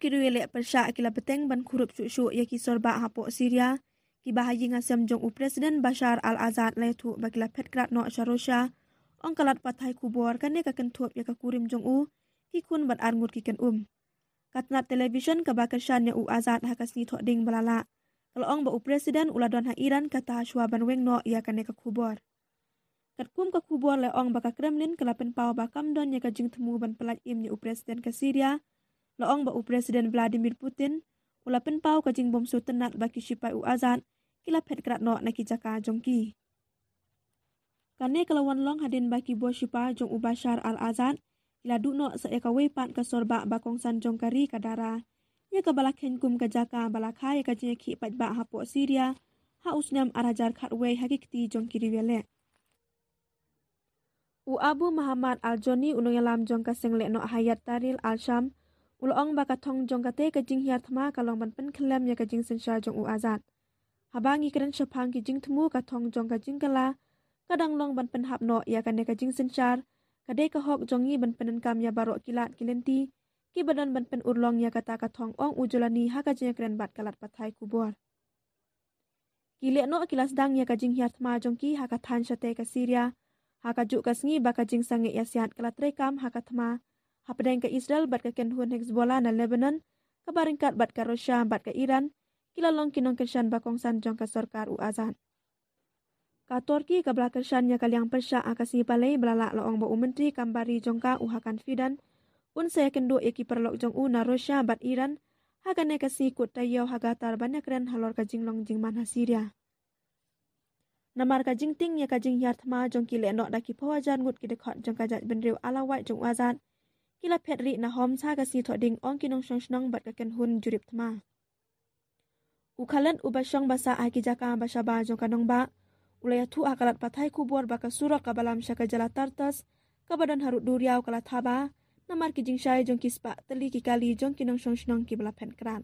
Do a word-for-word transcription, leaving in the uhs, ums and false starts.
ki riew leh pyrshah ki la bteng ban khurup shuh shuh ïa ki sorbah hapoh Syria, kiba ha ïing ha sem jong u President Bashar al-Assad la ïathuh ba ki la phet krat noh sha Russia, ong ka lad pathai khubor. Kane ka kynthup ïa ka kurim jong u, ki khun bad arngut ki kynum. Ka tnat television kaba kyrshan ïa u Assad ha ka sngi Thohdieng ba la lah, ka la ong ba u President u la don ha Iran kata shuwa ban weng noh ïa kane ka khubor. Katkum ka khubor la ong ba ka Kremlin ka la pynpaw ba kam don ïa ka jingthmu ban pyllait im ïa u President ka Syria. La ong ba u President Vladimir Putin u la pynpaw ka jingbym sngewtynnat ba ki shipai u Assad ki la phet krat noh na ki jaka jong ki. Kane ka la wan long hadien ba ki bor shipa jong u Bashar al-Assad ki la duh noh sa ïa kawei pat ka sorbah ba kongsan jong ka ri ka Dara, ïa kaba la kheiñ kum ka jaka ba la kha ïa ka jingïakhih paidbah hapoh Syria ha u snem ar hajar khatwei ha ki kti jong ki riew leh. U Abu Muhammad al-Joni, u nongïalam jong ka seng lehnoh Hayat Tahrir al-Sham, u la ong ba ka thong jong kata ka jinghiar thma ka long ban pynkhyllem ïa ka jingsynshar jong u Assad. Haba ngi kren shaphang ki jingthmu, ka thong jong ka jingkylla ka dang long ban pynhap noh ïa kane ka jingsynshar. Ka dei ka hok jong ngi ban pyndonkam ïa baroh ki lad ki lynti kiba don ban pynurlong ïa kata ka thong, ong u Jolani ha ka jingïakren bad ka lad pathai khubor. Ki lehnoh ki la sdang ïa ka jinghiar thma jong ki ha ka thaiñ shatei ka Syria, ha kajuh ka sngi ba ka jingsangeh ïasiat ka la treikam ha ka thma hapdeng ka Israel bad ka kynhun Hezbollah na Lebanon, kaba ryngkat bad ka Russia bad ka Iran, ki la long ki nongkyrshan ba kongsan jong ka sorkar u Assad. Ka Turkey kaba la kyrshan ïa ka liang pyrshah ha ka sngi Palei ba la lah, la ong ba u Myntri Kam Bar Ri jong ka, u Hakan Fidan, un sa ïakynduh ïa ki paralok jong u na Russia bad Iran ha kane ka sngi kut taïew ha Qatar ban ïakren halor ka jinglong jingman ha Syria. Namar ka jingtieng ïa ka jinghiar thma jong ki lehnoh da ki phew hajar ngut ki dkhot jong ka jaitbynriew Alawite jong u Assad, ki la phet rieh na Homs ha ka sngi Thohdieng, ong ki nongshong shnong bad ka kynhun jurip thma. U Khaled, uba shong ba sah ha ki jaka ba shaba jong ka nongbah, u la ïathuh ha ka lad pathai khubor ba ka surok kaba lam sha ka jylla Tartus, kaba don harud duriaw, ka la thaba namar ki jingshai jong ki spah tylli ki kali jong ki nongshong shnong kiba la phet krat.